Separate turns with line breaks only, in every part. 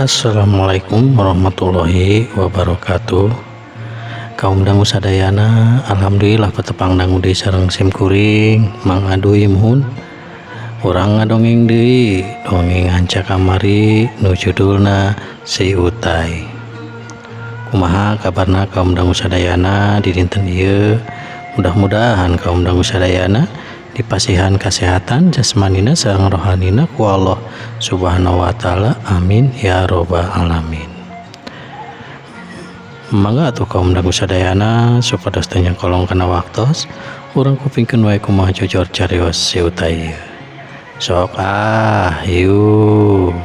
Assalamualaikum warahmatullahi wabarakatuh. Kaum dangu sadayana, alhamdulillah patepang dangu deui sareng sim kuring Mang Aduy. Muhun urang ngadongeng deui, dongeng hanca kamari nu judulna Si Utai. Kumaha kabarna kaum dangu sadayana di dinten ieu? Mudah-mudahan kaum dangu sadayana dipasihan kesehatan jasmanina sareng rohanina ku Allah Subhanahu wa taala. Amin ya robbal alamin. Mangga atuh kaum dangu sadayana, supados teu nyangkolong kana waktos, urang kupingkeun wae kumaha jujur carios Si Utai ieu. Sok ah, yuk.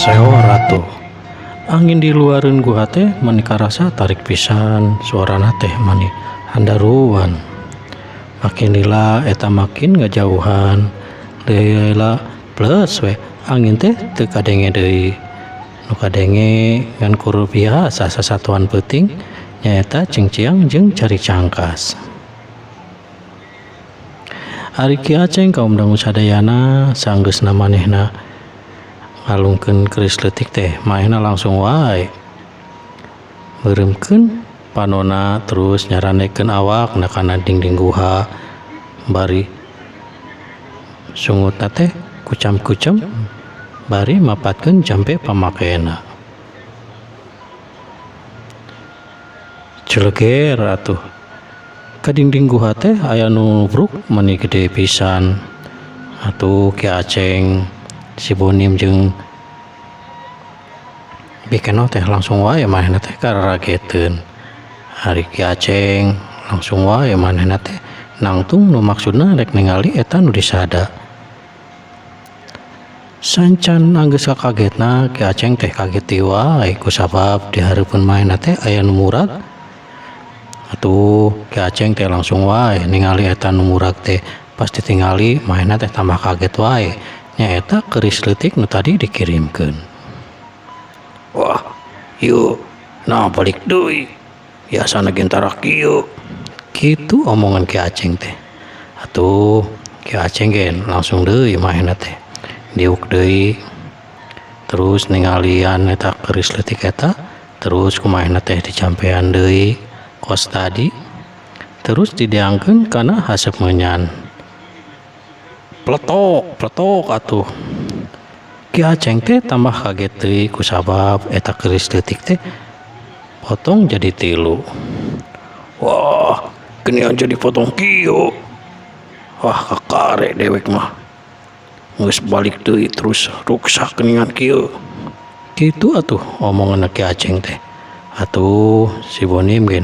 Seor atuh. Angin di luareun guha teh mani karasa tarik pisan, suarana teh mani handaruan. Makin lila eta makin ngajauhan. Lila plus we angin teh teu kadenge deui. Nu kadenge ngan kur biasa sasatuan peuting, nyaeta cingciang jeung cari cangkas. Ari Ki Aceng, kaum dangu sadayana, sanggeusna manehna ngalungkeun keris leutik teh, manehna langsung wae meureumkeun panona, terus nyarandekeun awakna kana dinding guha, bari sungutna teh kucam-kucem bari mapatkeun jampe pamakena. Celeger atuh ka dinding guha teh aya nu nubruk mani gede pisan. Atuh Ki Aceng, si Bonim jeung Bikeno teh langsung wae manehna teh kararageteun. Ari Ki Aceng langsung wae manehna teh nangtung, nu maksudna rek ningali eta nu disada. Sancan anggeus kakagetna, Ki Aceng teh kaget wae kusabab di hareupeun manehna teh aya nu murag. Atuh Ki Aceng teh langsung wae ningali eta nu murag teh. Pas ditingali, manehna teh tambah kaget wae, nyaeta keris leutik nu tadi dikirimkeun. Wah, yuk, nah balik deui. Biasana ge tara kieu. Kitu omongan Ki Aceng teh. Atuh Ki Aceng ge langsung deui manehna teh diuk deui, terus ningalian eta keris leutik eta, terus ku manehna teh dicampean deui kos tadi, terus dideangkeun kana haseup menyan. Pletok pletok atuh. Ki Aceng teh tambah kaget deui kusabab eta keris leutik teh potong jadi tilu. Wah, geuningan jadi potong kieu. Wah, kakare dewek mah. Geus balik deui terus ruksak geuningan kieu. Kitu atuh omongan Ki Aceng teh. Atuh si Bonim ge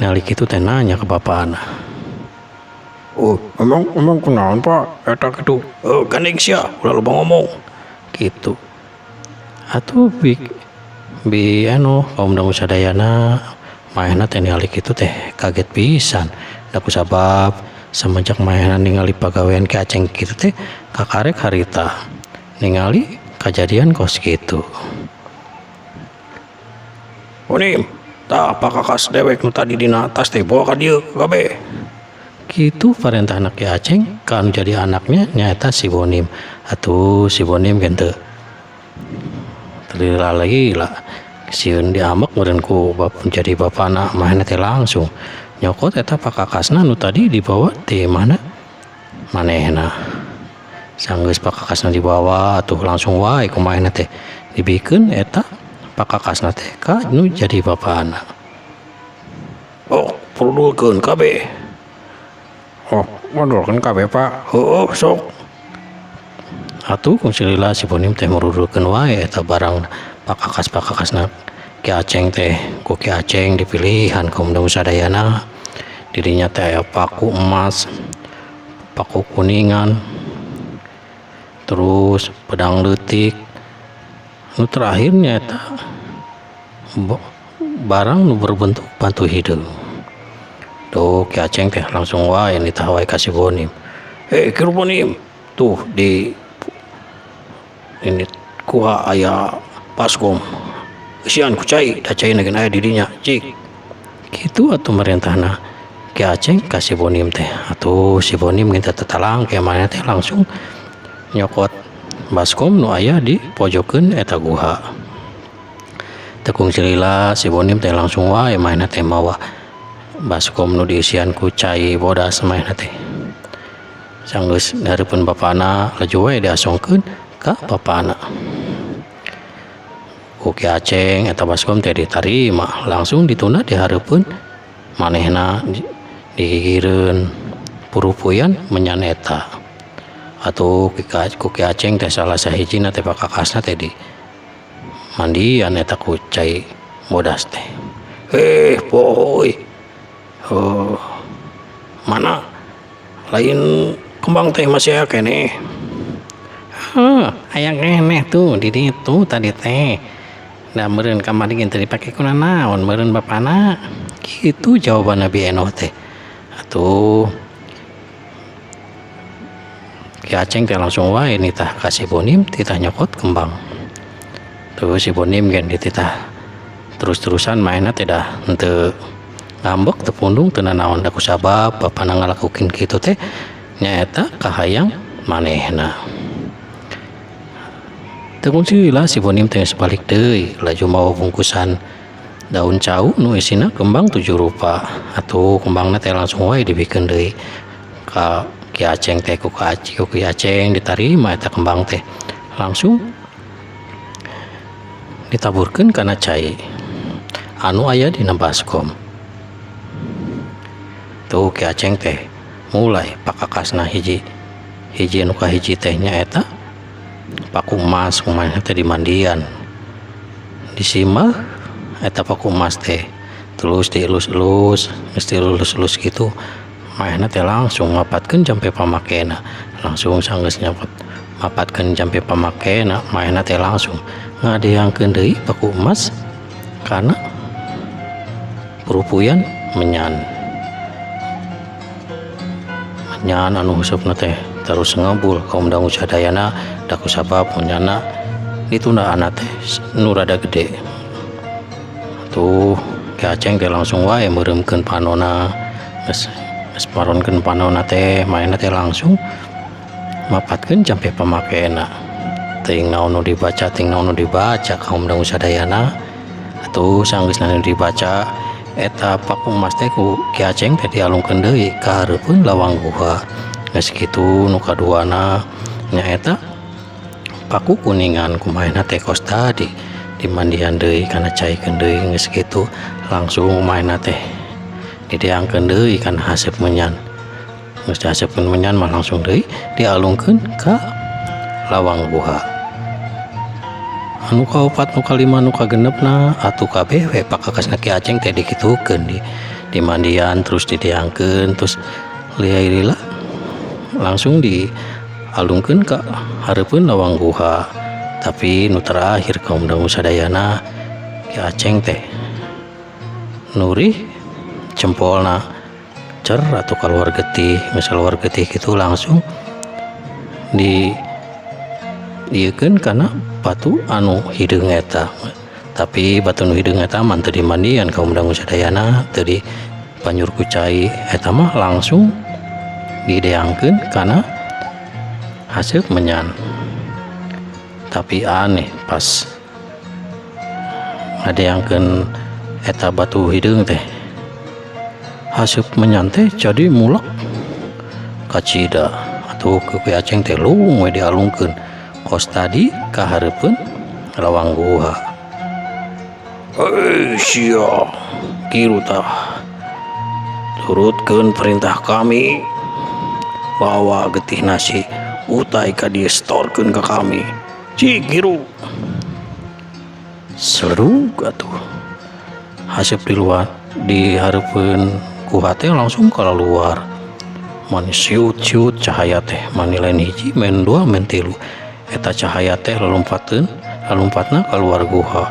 ningali kitu teh nanya ke bapana. Oh, emang emang kunaon, Pak? Eta kitu. Oh, gandeng sia, ulah loba ngomong. Kitu. Atuh bi bi anu kaum dangu sadayana, manehna teh ningali kitu teh kaget pisan. Da kusabab semenjak manehna ningali pagawean Ki Aceng kitu teh kakarek harita ningali kajadian kos kitu. Bonim, tah pakakas dewek nu tadi dina tas teh bawa ka dieu kabeh. Kitu parentahna Ki Aceng ka anu jadi anaknya, nyaeta si Bonim. Atuh si Bonim ge teu lila lila, sieun diamek meureun ku bap jadi bapana, manehna teh langsung nyokot eta pakakasna nu tadi dibawa ti mana manehna. Sanggeus pakakasna dibawa, atuh langsung wae ku manehna teh dibikeun eta pakakasna teh ka nu jadi bapana. Oh, purudulkeun kabeh. Oh, modolkeun kabeh, Pak. Heueuh, sok. Atuh kungsi lila si Bonim teh murudulkeun wae eta barang pakakas-pakakasna Ki Aceng teh ku Ki Aceng dipilihan kaum dangu sadayana. Dirinya teh aya paku emas, paku kuningan, terus pedang leutik. Nu terakhirnya eta barang nu berbentuk batu hideung. Tuh Ki Aceng teh langsung wae nitah wae ka si Bonim. Eh, Ki Bonim, tuh di ini Guha aya baskom, eusian ku cai, da caina ge aya di dinya, cik." Kitu atuh marentahna Ki Aceng ka si Bonim teh. Atuh si Bonim ge teu tatalang ke manehna teh langsung nyokot baskom nu aya di pojokeun eta guha. Teu kungsi lila si Bonim teh langsung wae manehna teh mawa baskom nu dieusian ku cai bodas manehna teh. Sanggeus dihareupeun bapana laju wae diasongkeun ka bapana. Ku Ki Aceng eta baskom teh ditarima, langsung ditunda di hareupeun manehna digigireun purupuyan menyan eta. Atuh ku Ki Aceng teh salah sahijina teh pakakasna teh di mandian eta ku cai bodas teh. "Eh poho euy, mana lain kembang teh masih aya keneh?" "Heuh, aya keneh tuh di ditu tadi teh. Da meureun kamari ge teu dipake ku nanaon meureun bapana." Kitu jawabanna Bi Enoh teh. Atuh Ki Aceng teh langsung wae nitah ka si Bonim titah nyokot kembang. Tuh si Bonim ge dititah terus-terusan manehna teh dah henteu ngambek, teu pundung, teu nanaon, da kusabab bapana ngalakukeun kitu teh nyaeta kahayang manehna. Teu kungsi lila si Bonim teh geus balik deui laju mawa bungkusan daun cau nu isina kembang 7 rupa. Atuh kembangna teh langsung wae dibikeun deui ka Ki Aceng teh, ku Ki Aceng ditarima eta kembang teh langsung ditaburkeun kana cai anu aya dina baskom. Tuh Ki Aceng teh mulai pakakasna hiji hiji nu kahiji teh nyaeta paku emas, kumaha teh dimandian, disimah eta paku emas teh, terus dielus-elus. Geus dielus-elus kitu manehna teh langsung mapatkeun jampe pamakena. Langsung sanggeus nyapot mapatkeun jampe pamakena, manehna teh langsung ngadeangkeun deui paku emas kana purupuyan menyan. Menyan anu husupna teh terus ngebul, kaum dangu sadayana, da kusabab menyanna ditundaanna teh nu rada gede. Tuh Ki Aceng teh langsung wae meureumkeun panona. Geus geus maronkeun panona teh manehna teh langsung mapatkeun jampe pamakena. Teuing naon nu dibaca, teuing naon nu dibaca, kaum dangu sadayana. Atuh sanggeusna nu dibaca eta paku emas teh ku Ki Aceng teh dialungkeun deui ka hareupeun lawang guha. Geus kitu nu kaduana nyaeta paku kuningan, kumaha teh kos tadi dimandian deui kana caikeun deui. Geus kitu langsung manehna teh dideangkeun deui kana haseup menyan. Geus dihaseupeun menyan mah langsung deui dialungkeun ka lawang guha. Anu kaopat, nu kalima, nu kagenepna, atuh kabeh we pakakasna Ki Aceng teh dikitukeun, di dimandian terus dideangkeun, terus lila langsung dialungkeun ka hareupeun lawang guha. Tapi nu terakhir, kaum dangu sadayana, Ki Aceng teh nurih jempolna cer atuh kaluar getih. Geus kaluar getih kitu langsung di dieukeun kana batu anu hideung eta. Tapi batu nu hideung eta mah teu dimandian, kaum dangu sadayana, teu dipanyur ku cai. Eta mah langsung dideangkeun kana haseup menyan. Tapi aneh, pas ngadeangkeun eta batu hideung teh haseup menyan teh jadi mulek kacida. Atuh ku Ki Aceng teh lung we dialungkeun kos tadi ka hareupeun lawang guha. "Hei sia, kiru tah, turutkeun perintah kami, bawa getih nasi utai ka dieu, setorkeun ka kami. Cik kiru!" Seru atuh haseup di luar di hareupeun guha teh langsung keluar mani siut-siut cahaya teh, mani lain hiji, main dua, main tilu. Eta cahaya teh lalompateun lalompatna keluar guha.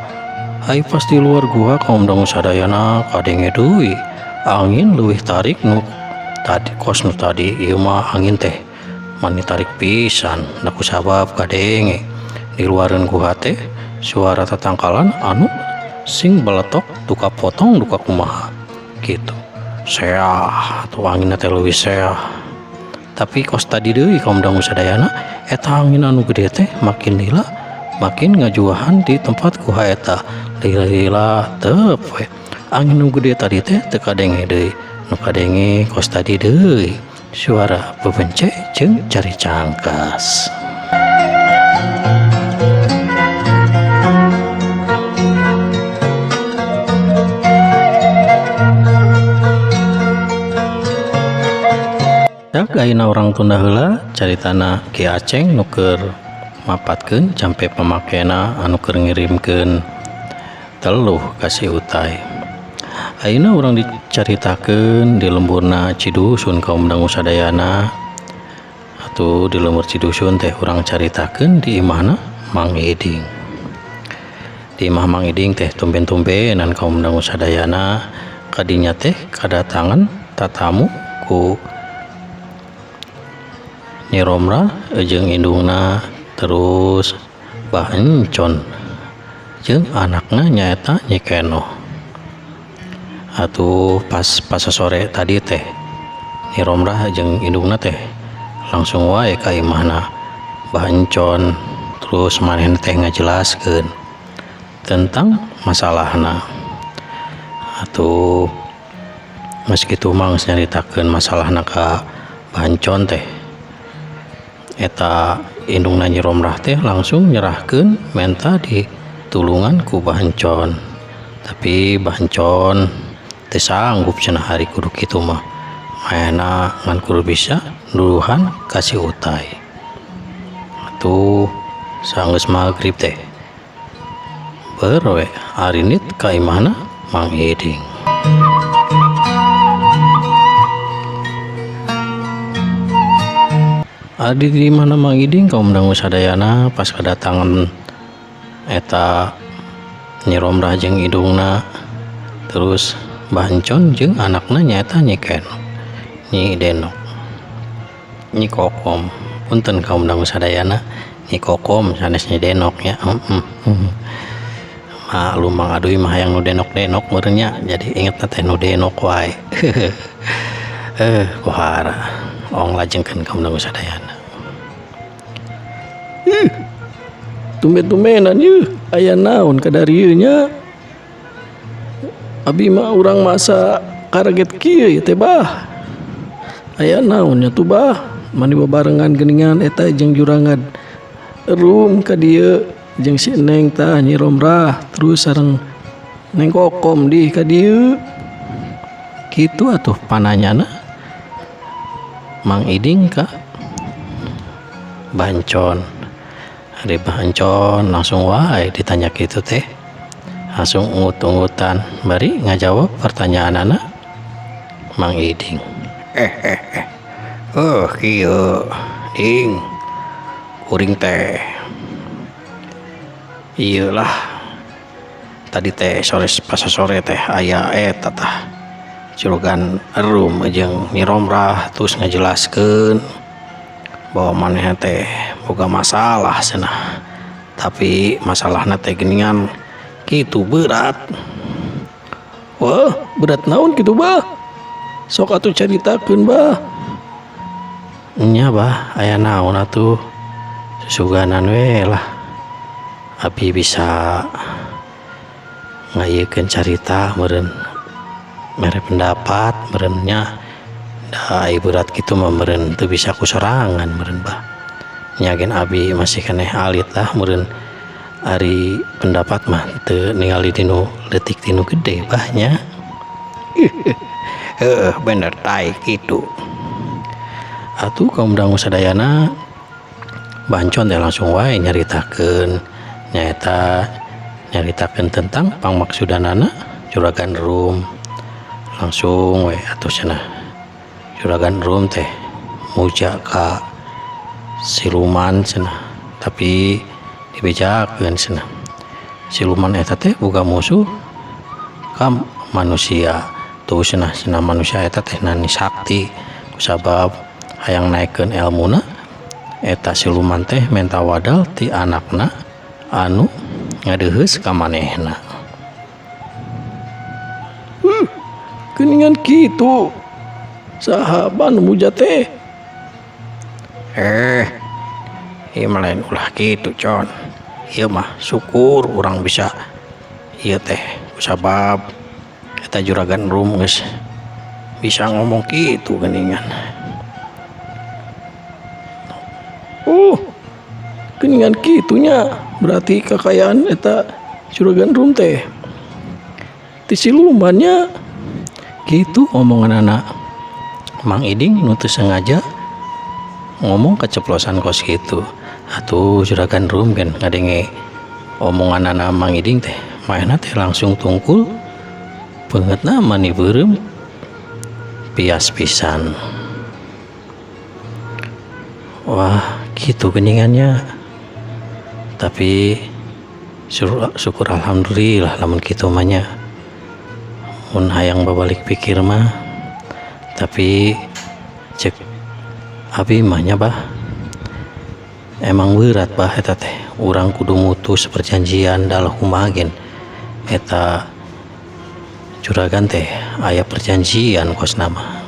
Ai pas di luar guha, kaum dangu sadayana, kadenge deui angin leuwih tarik nu tadi, kos nu tadi. Ieu mah angin teh mani tarik pisan, da kusabab kadenge Di luareun guha teh suara tatangkalan anu sing beletok duka potong duka kumaha gitu. Seah atuh anginna teh leuwih seah. Tapi kos tadi deui kaum dangu sadayana eta angin anu gede teh makin lila makin ngajuahan di tempat guha eta. Lila-lila tep we. Angin nu gede tadi teh teu kadenge deui. Nu kadenge kos tadi deui suara bebence jeung cari cangkas. Dak ayeuna urang tunda heula caritana Ki Aceng nu keur mapatkeun jampe pamakena anu keur ngirimkeun teluh ka si Utai. Ayeuna urang dicaritakeun di lemburna Cidusun kaum dangu sadayana. Atuh di lembur Cidusun teh urang caritakeun di imahna Mang Iding. Di imah Mang Iding teh tumben-tumbenan kaum dangu sadayana kadinya teh kadatangan tatamu ku Nyi Romrah jeung indungna terus Bah Encon jeung anakna nyaeta Nyi Kenoh. Atuh pas sore tadi teh Nyi Romrah jeung indungna teh langsung wae ka imahna Bah Encon terus manehna teh ngajelaskeun tentang masalahna. Atuh geus kitu mah geus nyaritakeun masalahna ka Bah Encon teh eta indungna Nyi Romrah teh langsung nyerahkeun menta ditulungan ku Bah Encon. Tapi Bah Encon teu sanggup cenah hari kudu kitu mah. Maena ngan kudu bisa nuduhan ka si Utai. Atuh sanggeus magrib teh beur we arinit ka imahna Mang Iding. Adi di mana Mang Iding kaum dangu sadayana pas kedatangan eta Nyi Romrah jeung indungna terus Bah Encon jeung anakna nyaeta Nyi Keno, Nyi Denok, Nyi Kokom. Punten kaum dangu sadayana, Nyi Kokom sanes Nyi Denok nya. Maklum Mang Aduy mah hayang nu denok-denok meureun nya, jadi ingetna teh nu denok wae. Pohara ong lajengkeun kaum dangu sadayana. Tumben-tumbenan yeuh aya naon kadarieu nya. Abi mah urang masa kareget kieu ieu teh bah. Aya naon nya tuh bah, mani babarengan geuningan eta jeung jurangan rum ka dieu jeung si Neng tah Nyi Romrah terus sareng Neng Kokom di ka dieu. Kitu atuh pananyana Mang Iding ka Bah Encon. Ari Bah Encon langsung wae ditanya kitu teh. Langsung ungut-ungutan bari ngajawab pertanyaanana Mang Iding. Oh kieu ding kuring teh ieu lah tadi teh sore pas sore teh aya eta tah juragan Rum jeung Nyi Romrah terus ngajelaskeun bahwa manehna teh boga masalah cenah, tapi masalahna teh geuningan kitu berat. Wah, berat naon kitu bah? Sok atuh caritakeun bah. Nya bah, aya naon atuh? Susuganan we lah. Abi bisa ngayekeun carita meureun mere pendapat meureun nya. Da ai berat kitu mah meureun teu bisa ku sorangan meureun bah. Nya gen abi masih keneh alit lah meureun ari pendapat mah teu ningali dinu leutik tinu gede bah nya. Heuh bener tai kitu. Atuh kaum dangu sadayana Bah Encon teh langsung wae nyaritakeun nyaeta nyaritakeun tentang pangmaksudanana Juragan Rum. Langsung we atuh cenah Juragan Rum teh muja ka siluman cenah, tapi dibejakeun cenah siluman eta teh boga musuh ka manusia. Tuh cenah cenah manusia eta teh nani sakti kusabab hayang naekkeun elmuna eta siluman teh menta wadal ti anakna Anu ngadeuheus ka manehna. Geuningan kitu saha bah nu muja teh? Eh, ieu mah lain ulah kitu, Con. Ieu mah syukur urang bisa ieu teh kusabab eta Juragan Rum geus bisa ngomong kitu geuningan. Oh, geuningan kitu nya, berarti kakayaan eta Juragan Rum teh ti siluman nya. Kitu omonganana Mang Iding nu teu sengaja ngomong keceplosan kos kitu. Atuh Juragan Rum gen ngadenge omonganana Mang Iding teh, maehna teh langsung tungkul beungeutna mani beureum pias pisan. Wah, kitu geuningannya. Tapi syukur alhamdulillah lamun kitu mah nya. Mun hayang babalik pikir mah, tapi cek abi mah nya bah, emang berat bah eta teh urang kudu mutus perjanjian dalah kumaha gen eta juragan teh aya perjanjian kosna mah.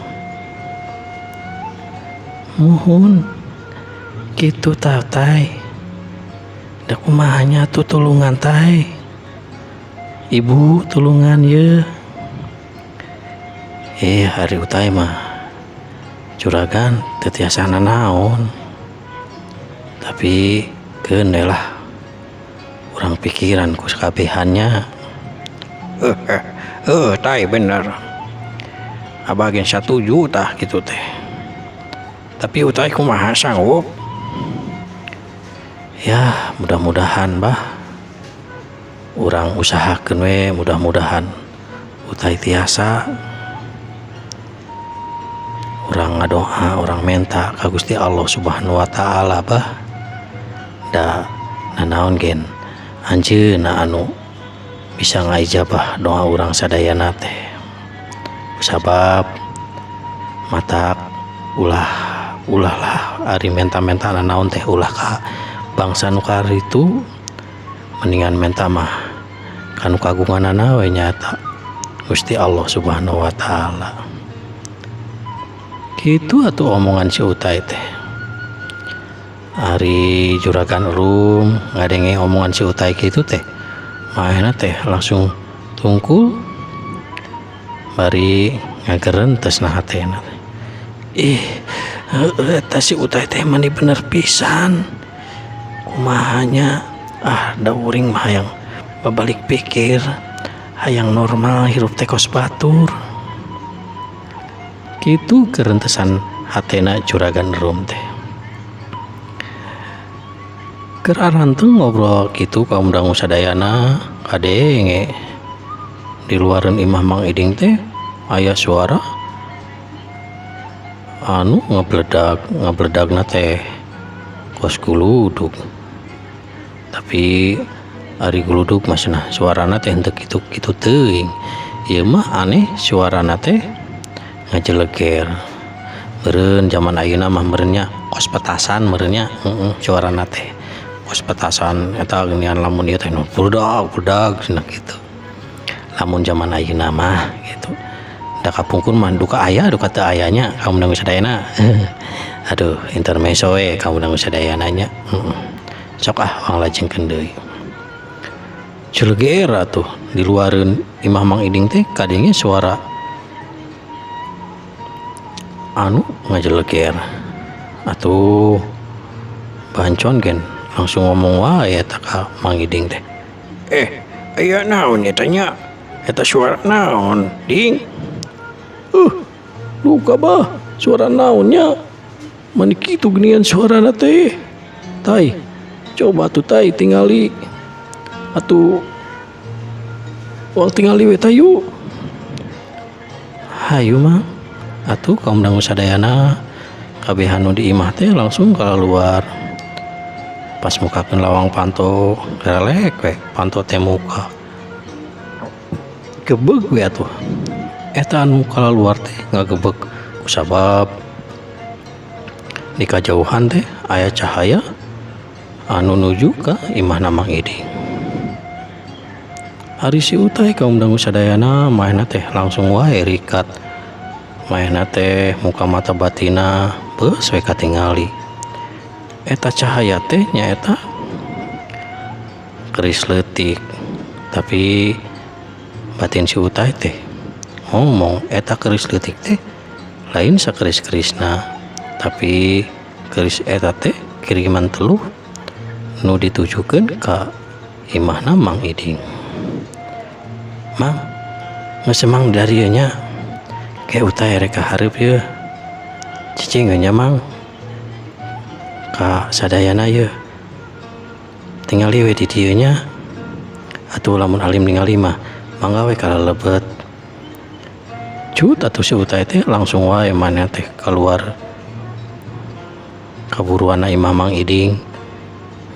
Muhun kitu tah Tai, da kumaha nya atuh tulungan Tai, ibu tulungan yeuh. Eh, ari Utai mah juragan teu tiasa nanaon, tapi keun we lah urang pikiran ku sakabehannya. Heuh Tai, bener, Abah ge satuju tah kitu teh, tapi Utai kumaha sanggup? Ya mudah-mudahan bah, urang usahakeun we, mudah-mudahan Utai tiasa. Urang ngadoa, urang menta ka Gusti Allah Subhanahu wa Ta'ala bah, da nanaon gen anjeunna anu bisa ngaijabah doa urang sadayana teh. Sabab matak ulah ulah lah ari menta-menta nanaon teh ulah ka bangsa nu karitu, mendingan menta mah ka nu kagunganana we, nyaeta Gusti Allah Subhanahu wa Ta'ala. Kitu atuh omongan si Utai teh. Ari Juragan Rum ngadenge omongan si Utai kitu teh, maehna teh langsung tungkul bari ngagerentes na hatena teh. Ih, heueuh eta si Utai teh mani bener pisan, kumaha nya ah, da uring mah hayang babalik pikir, hayang normal hirup teh kos batur. Kitu gerentesan hatena Juragan Rum teh. Keur aranteng ngobrol kitu kaum dangu sadayana, kadenge di luareun imah Mang Iding teh aya suara anu ngabledag, ngabledagna teh kos guludug, tapi ari guludug mah cenah suarana teh henteu kitu-kitu teuing, ieu mah aneh suarana teh ngajeleger. Meureun jaman ayeuna mah meureun nya kos petasan meureun nya, heeh, suarana teh kos petasan eta geuningan lamun ieu teh nu bludag bludag cenah kitu lamun jaman ayeuna mah gitu. Da kapungkur mah duka aya duka teu aya nya kaum dangu sadayana. Aduh, intermezzo we kaum dangu sadayana nya, heeh. Sok ah urang lajengkeun deui. Jeleger atuh di luareun imah Mang Iding teh kadenge suara anu ngajeleger. Atuh Bancon gen langsung ngomong wae eta ka Mang Iding teh. Eh, aya naon eta nya? Eta suara naon, Ding? Duka bah, suara naon nya? Mani kitu geuningan suarana teh. Tai, coba atuh Tai tingali. Atuh urang tingali we tah yuk. Hayu Mang. Atuh kaum dangu sadayana kabehan nu di imah teh langsung kaluar. Pas mukakeun lawang panto, garelek we panto teh muka. Gebeg we atuh. Eta anu kalaluar teh ngagebeg kusabab di kajauhan teh aya cahaya Anu nuju ka imahna Mang Iding. Ari si Utay kaum dangu sadayana manehna teh langsung wae rikat. Manehna teh muka mata batina beus we katingali. Eta cahaya teh nyaeta keris leutik. Tapi batin si Utay teh ngomong eta keris leutik teh lain sakeris-kerisna, tapi keris eta teh kiriman teluh nu ditujukeun ka imahna Mang Iding. Mang, geus Mang dari nya ke Utay rek ka hareup yeuh. Cicing nya Mang ka sadayana yeuh. Tingali we di dieu nya. Atuh lamun alim ningali mah mangga we kalalebet. Cut atuh si Utay teh langsung wae manehna teh keluar kaburuanna imah Mang Iding.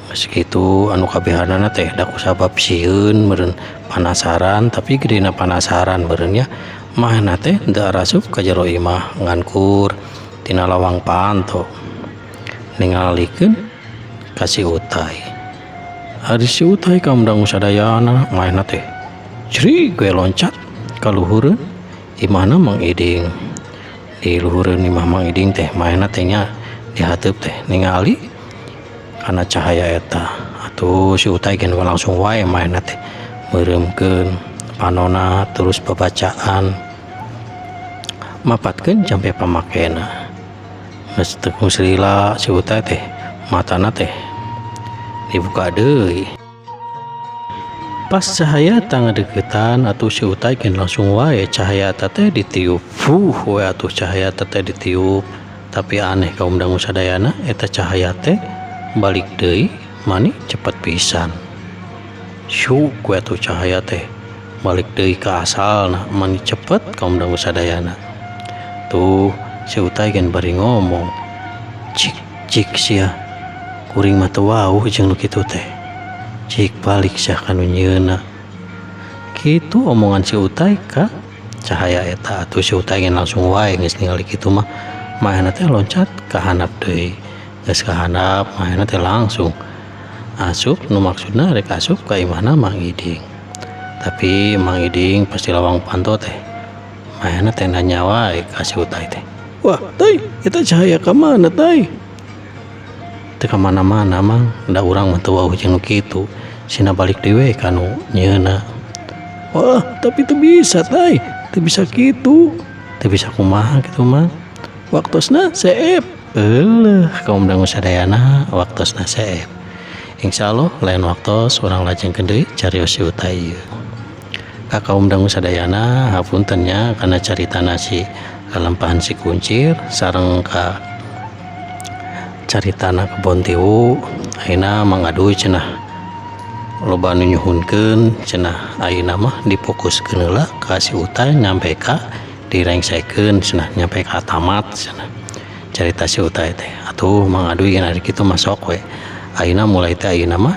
Geus kitu anu kabehanana teh da kusabab sieun meureun panasaran, tapi gedena panasaran meureun nya manehna teh teu arasup ka jero imah ngankur tina lawang panto ningalikeun ka si Utay. Ari si Utay kaum dangu sadayana manehna teh crig we loncat ka luhureun imahna Mang Iding. Di luhureun imah Mang Iding teh manehna teh nya dihateup teh ningali kana cahaya eta. Atuh si Utay gen langsung wae manehna teh meureumkeun panona terus babacaan mapatkeun jampe pamakena. Geus teu lila si Utay teh matana teh dibuka deui. Pas cahaya ngadeukeutan atuh si Utay gen langsung wae cahaya eta teh ditiup. Fuh we atuh cahaya eta teh ditiup. Tapi aneh kaum dangu sadayana eta cahaya teh balik deui mani cepet pisan. Syuk we atuh cahaya teh balik deui ka asalna mani cepet kaum dangu sadayana. Tuh si Utay gen bari ngomong, cik cik sia kuring mah teu wauh jeung nu kitu teh. Cik balik sia ka nu nyieunna. Kitu omongan si Utay ka cahaya eta. Atuh si Utay gen langsung wae geus ningali kitu mah manehna teh loncat ka handap deui. Geus ka handap manehna teh langsung asup nu maksudna rek asup ka imahna Mang Iding. Tapi Mang Iding pasti lawang panto teh manehna teh nanya wae ka si Utay teh. Wah, Tay, eta cahaya ka mana, Tay? Teu ka mana-mana, Mang. Da urang mah teu wauh jeung nu kitu. Sina balik deui we ka nu nyieunna. Wah, tapi teu bisa, Tay. Teu bisa kitu. Teu bisa kumaha kitu, Mang? Waktosna seep. Euleuh, kaum dangu sadayana waktosna seep. Insyaallah lain waktos urang lajengkeun deui carios si Utay ieu. Ka kaum dangu sadayana hapunten nya kana caritana si lalampahan si kuncir sareng ka caritana kebon tiwu. Ayeuna Mang Aduy cenah loba anu nyuhunkeun cenah ayeuna mah difokuskeun heula ka si Utay nyampe ka direngsekeun cenah nyampe ka tamat cenah carita si Utay teh. Atuh Mang Aduy ari kitu mah sok we. Ayeuna mulai teh ayeuna mah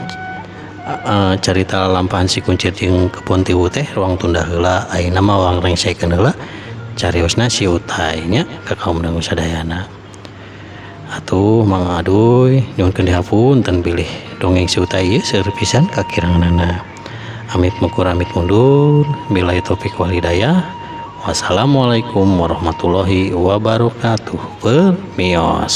carita lalampahan si kuncir jeung kebon tiwu teh ruang tunda heula. Ayeuna mah urang rengsekeun heula cariosna si Utay nya ka kaum dangu sadayana. Atuh Mang Aduy nyuhunkeun dihapunten bilih dongeng si Utay ieu seueur pisan kakiranganana. Amit mukur amit mundur. Billahi taufik wal hidayah. Wassalamualaikum warahmatullahi wabarakatuh. Permios.